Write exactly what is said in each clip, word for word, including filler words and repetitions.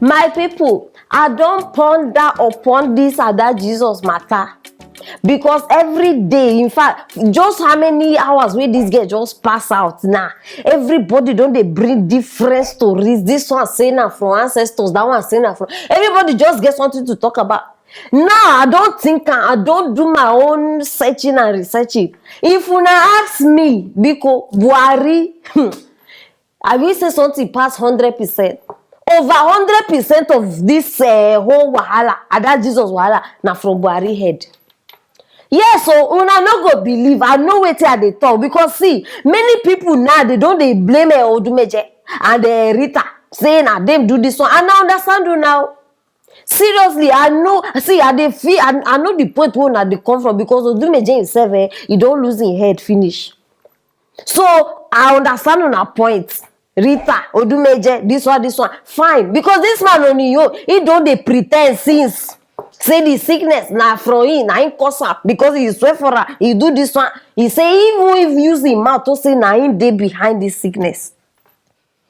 My people, I don ponder upon this Ada Jesus matter, because every day, in fact, just how many hours wey this girl just pass out now, everybody don dey bring different stories. This one say na from ancestors, that one say na from, everybody just get something to talk about. Now I don think am, I don do my own searching and researching. If una ask me, biko, Buhari, hmm, I will say something pass hundred percent. Over hundred percent of this uh, whole wahala, Ada Jesus wahala, na from Buhari head. Yes, so una no go believe. I know wetin I dey talk, because see, many people now, they don dey blame uh, Odumeje and uh, Rita, say na dem do this one. And I understand you now. Seriously, I know. See, I dey feel. I, I know the point where una dey come from, because Odumeje himself, eh, he don lose him head finish. So I understand una point. Rita, Odumeje, this one, this one, fine, because this man on him own, he don dey pretend since say the sickness na from him, na him cause am, because he swear for am, he do this one. He say even if use him mouth to say na him dey behind this sickness.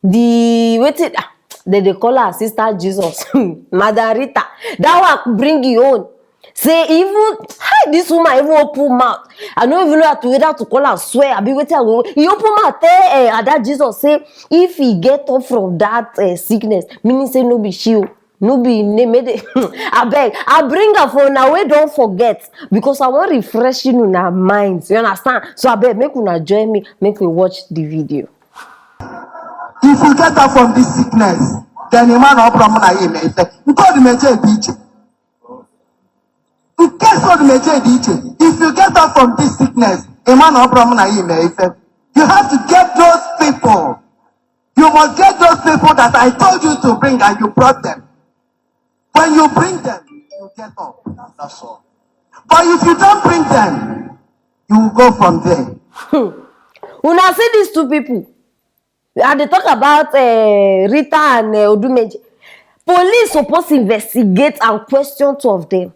The wetin, ah, dem dey call her sister Jesus, Madam Rita. That one bring him own. Say even, hey, this woman even open mouth. I no even know how to, whether to call am swear, abi wetin I go. He open mouth tell uh, Ada Jesus say if he get up from that uh, sickness, meaning say no be she o, no be him name. Make dey abeg, I bring am for una wey don forget, because I wan refresh una mind. You understand? So abeg, make una join me, make we watch the video. If you get up from this sickness, then a man of Brahman I may say, God may take beat you. In case God may take beat you, if you get up from this sickness, a man of Brahman I may say, you have to get those people. You must get those people that I told you to bring and you brought them. When you bring them, you get up. That's all. But if you don't bring them, you will go from there. Una see these two people. I dey talk about uh, Rita and uh, Odumeje. Police suppose investigate and question two of them.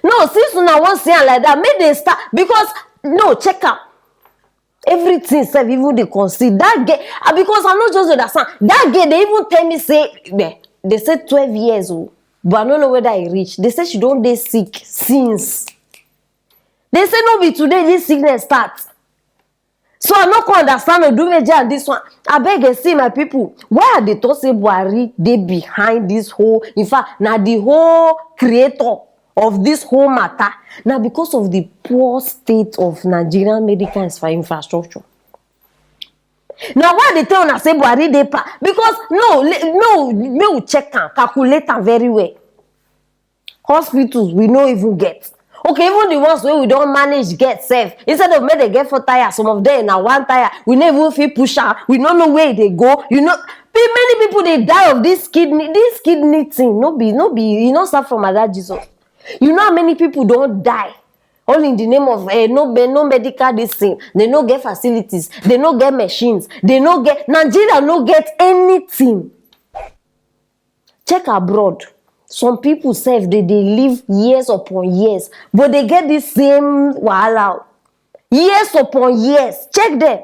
No, since una wan see am like that, make dem start, because no, check am. Everything sef even dey conceal. That girl, ah, because I no just understand. That girl dey even tell me say, eh, they say twelve years o, but I no know whether e reach. They say she don dey sick since. They say no be today this sickness start. So I no come understand Odumeje and this one. Abeg, eh, see my people, why I dey talk say Buhari dey behind this whole, in fact, na the whole creator of this whole matter, na because of the poor state of Nigerian medical infra- infrastructure. Na why I dey tell una say Buhari dey pa, because no, le- no, make we check am, calculate am very well. Hospitals we no even get. Okay, even the ones wey we don manage get sef, instead of make dem get four tire, some of them na one tire. We no even fit push am. We no know where e dey go. You know, pe- many people dey die of this kidney, this kidney thing. No be, no be, e no start from Ada Jesus. You know how many people don die all in the name of eh, no, be- no medical this thing. They no get facilities. They no get machines. They no get, Nigeria no get anything. Check abroad. Some people sef dey dey live years upon years, but they get this same wahala. Years upon years. Check them.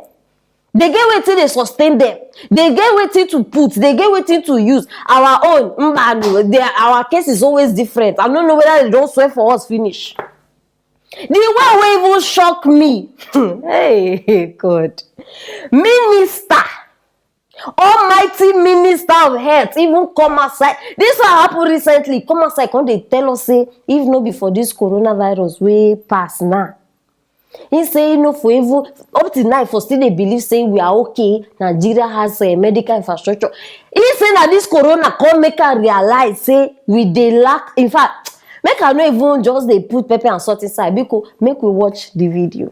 They get wetin dey sustain them. They get wetin to put. They get wetin to use. Our own, mbanu, they, our case is always different. I no know whether they don swear for us finish. The one wey even shock me, hey God, minister, almighty minister of health even come outside. This one happen recently. Come outside, come dey tell us say if no be for this coronavirus wey pass now, he say he no for even, up till now, for still dey believe say we are okay. Nigeria has a medical infrastructure. He say na this corona come make am realize say we dey lack. In fact, make I no even just dey put pepper and salt inside, because make we watch the video.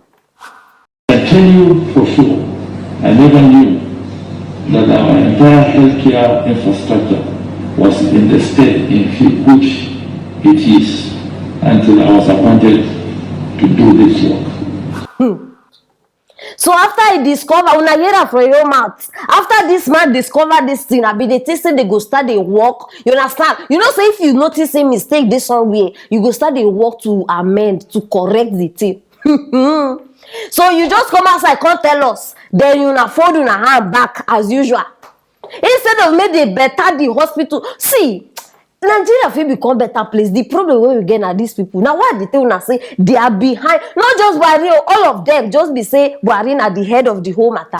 I tell you for sure, I never knew that our entire healthcare infrastructure was in the state in which it is until I was appointed to do this work. So after I discover, una hear am from your mouth. After this man discover this thing, I be the thing say they go start dey work. You understand? You know, say if you notice a mistake this somewhere, you go start dey work to amend, to correct the thing. So you just come outside, come tell us. Then you na fold una hand back as usual. Instead of make dey better the hospital, see, Nigeria fit become better place. The problem wey we get na these people. Na why I dey tell una say they are behind. Not just Buhari o, all of them just be say Buhari na the head of the whole matter.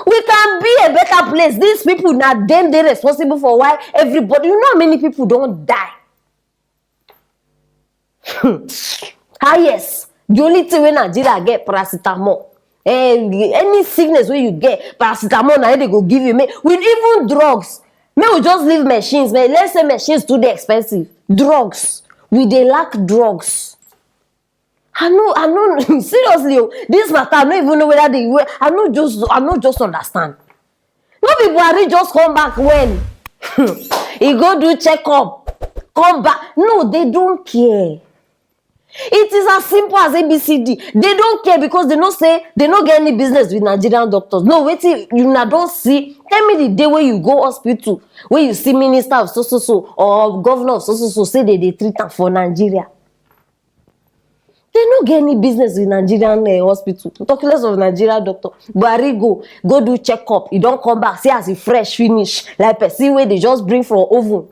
We can be a better place. These people na dem dey responsible for why everybody. You know how many people don die? Ah yes, the only thing wey Nigeria get, paracetamol. Eh, any sickness wey you get, paracetamol na im dey go give you. Make, with even drugs, make we just leave machines. Make, let's say machines too dey expensive. Drugs, we dey lack drugs. I no, I no, seriously o, this matter, I no even know whether they, I no just, I no just understand. No be Buhari just come back when he go do checkup, come back. No, they don't care. It is as simple as A B C D. They don't care because they know say they no get any business with Nigerian doctors. No, wetin una don see? Tell me the day wey you go hospital, wey you see minister of so so so or governor of so so so say they dey treat am for Nigeria. They no get any business with Nigerian eh, hospital. Talk less of Nigerian doctor. Buhari go, go do checkup. He don come back. See as he fresh finish. Like person wey they just bring from oven.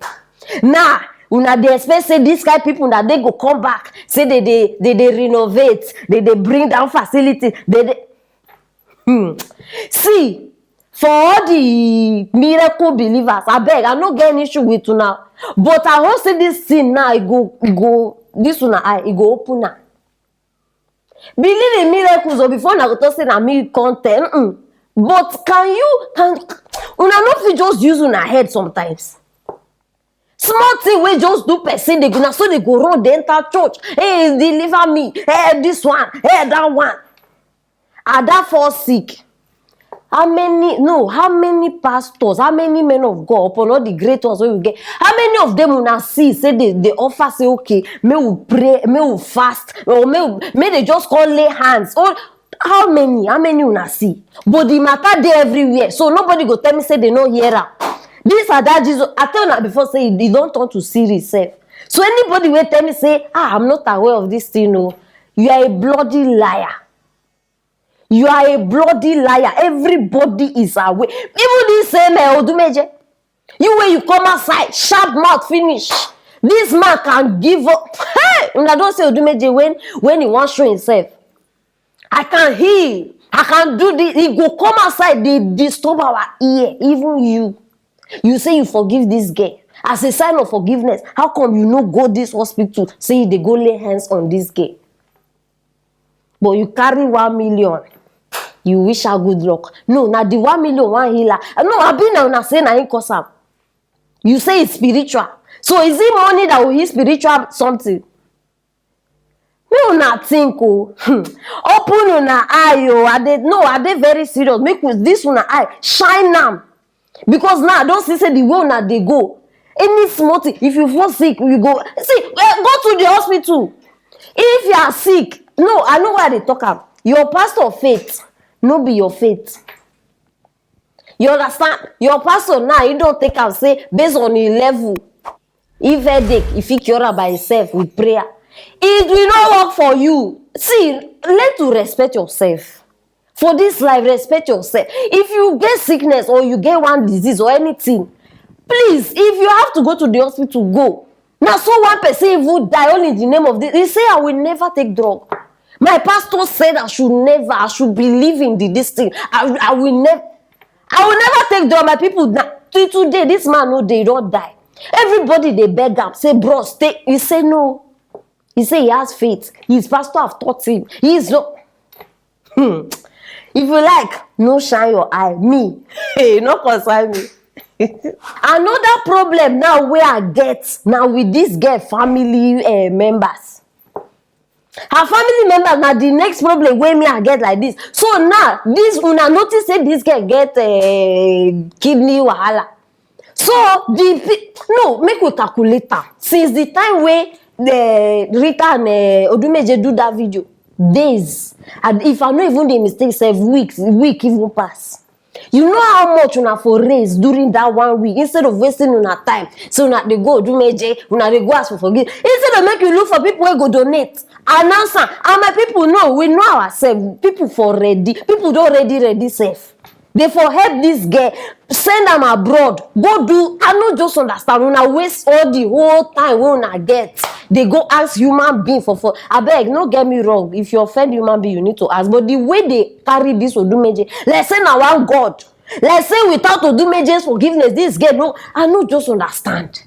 Now, una dey expect say this kind people that they go come back, say they dey they dey renovate, they dey bring down facilities, they dey. Hmm. See, for all the miracle believers, abeg, I no get an issue with una, but I hope say this thing now, e go, e go, this una eye, e go open am. Believe in miracles o, before una go talk say na me come tell. Mm-mm. But can you, can una no fit just use una head sometimes? Small thing wey just do person, they go, na so they go run, they enter church. Hey, deliver me. Hey, this one. Hey, that one. Ada fall sick. How many, no, how many pastors, how many men of God, upon all the great ones wey we get, how many of them una see say they, they offer say, okay, may we pray, may we fast, or may, may they just call lay hands? Or how many, how many una see? But the matter dey everywhere, so nobody go tell me say they no hear am. This and that Jesus, I tell una before say e don turn to series sef. So anybody wey tell me say, ah, I'm not aware of this thing o, you are a bloody liar. You are a bloody liar. Everybody is aware. Even this same eh, Odumeje. You wey you come outside, sharp mouth finish. This man can give up. Hey, una don see Odumeje when, when he wan show himself. I can heal. I can do this. He go come outside, they disturb our ear. Even you. You say you forgive this girl. As a sign of forgiveness, how come you no go this hospital, say you dey go lay hands on this girl? But you carry one million, you wish her good luck. No, na the one million wan heal her. No, abi na una say na him cause am. You say it's spiritual. So is it money that will heal spiritual something? Make una think o. Hmm. Open una eye o. I dey, no, I dey very serious. Make we, this una eye, shine am. Because now I don see say the way una dey go. Any small thing, if you fall sick, you go. See, eh, go to the hospital. If you are sick, no, I know why I dey talk am. Your pastor faith, no be your faith. You understand? Your pastor now, he don take am say, based on him level, if headache, he fit cure am by himself with prayer. It will not work for you. See, learn to respect yourself. For this life, respect yourself. If you get sickness or you get one disease or anything, please, if you have to go to the hospital, go. Na so one person even die all in the name of this. He say, I will never take drug. My pastor said I should never, I should believe in the, this thing. I, I will never, I will never take drug. My people, na, till today, this man no dey, don die. Everybody dey beg am, say, bros, take. He say no. He say he has faith. His pastor have taught him. He is no. Hmm. If you like, no shine your eye. Me, hey, no concern me. Another problem now wey I get now with this girl family eh, members. Her family members na the next problem wey me I get like this. So now, this una notice say this girl get eh, kidney wahala. So the pe- no, make we calculate am. Since the time wey the Rita and eh, Odumeje do that video, days, and if I no even dey mistake sef, weeks, week even pass. You know how much una for raise during that one week? Instead of wasting una time, so una dey go Odumeje, una dey go ask for forgive. Instead of make you look for people wey go donate, announce am. And my people know, we know ourselves. People for ready, people don ready, ready sef. They for help this girl, send am abroad, go do. I no just understand. Una waste all the whole time wey una get. They go ask human being for for. Abeg, no get me wrong. If you offend human being, you need to ask. But the way they carry this Odumeje, like say na one God. Like say without Odumeje's forgiveness, this girl no. I no just understand.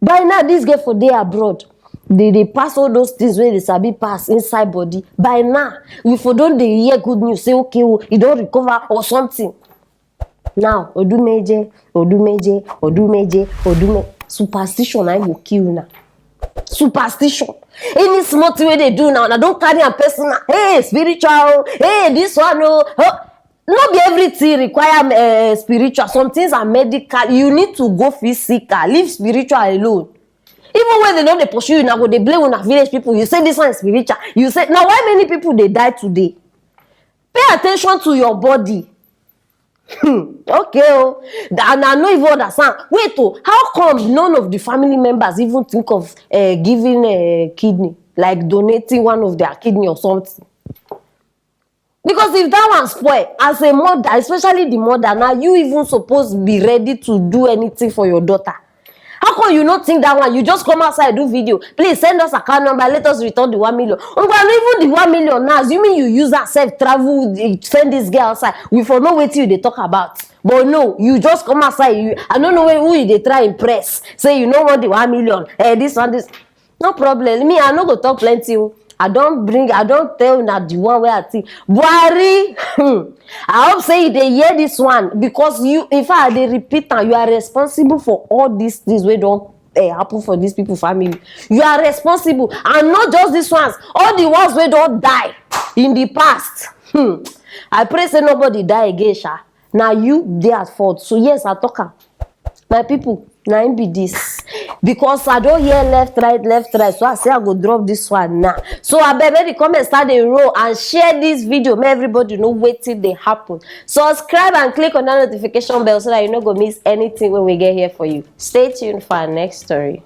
By now, this girl for dey abroad, they dey pass all those things wey they sabi pass inside body. By now, we for don dey hear good news, say, "Okay, oh, e don recover or something." Now, Odumeje, Odumeje, Odumeje, Odume, superstition na im go kill una. Superstition. Any small thing wey they do now, una don carry am personal. "Hey, spiritual, oh, hey, this one, oh, oh." No be everything require uh, spiritual. Some things are medical. You need to go physical. Leave spiritual alone. Even when they don't dey pursue you, now go dey blame una village people. You say this one is spiritual. You say, now, why many people dey die today? Pay attention to your body. Hmm. Okay, oh. And I no even understand. Wait, oh, how come none of the family members even think of uh, giving a kidney, like donating one of their kidney or something? Because if that one spoil, as a mother, especially the mother, now you even supposed be ready to do anything for your daughter. How come you not think that one? You just come outside, do video. Please send us account number. Let us return the one million. Ngwa, even the one million now, assuming you use herself, travel, eh, send this girl outside. We for know what you they talk about. But no, you just come outside. You, I don't know who you they try impress. Say you know what the one million. Eh, this one, this. No problem. Me, I no go talk plenty. Oh. I don't bring, I don't tell una the one where I think. Buhari, hmm, I hope say they hear this one because you, in fact, they repeat and you are responsible for all these things wey don uh, happen for these people family. You are responsible, and not just these ones. All the ones wey don die in the past. Hmm. I pray say nobody die again, sha. Now you dey at fault. So yes, I talk am. My people, na im be this. Because I don't hear left, right, left, right. So I say I go drop this one now. So I beg, make the comments start the roll and share this video. Make everybody know wetin dey happen. Subscribe and click on that notification bell so that you no go miss anything when we get here for you. Stay tuned for our next story.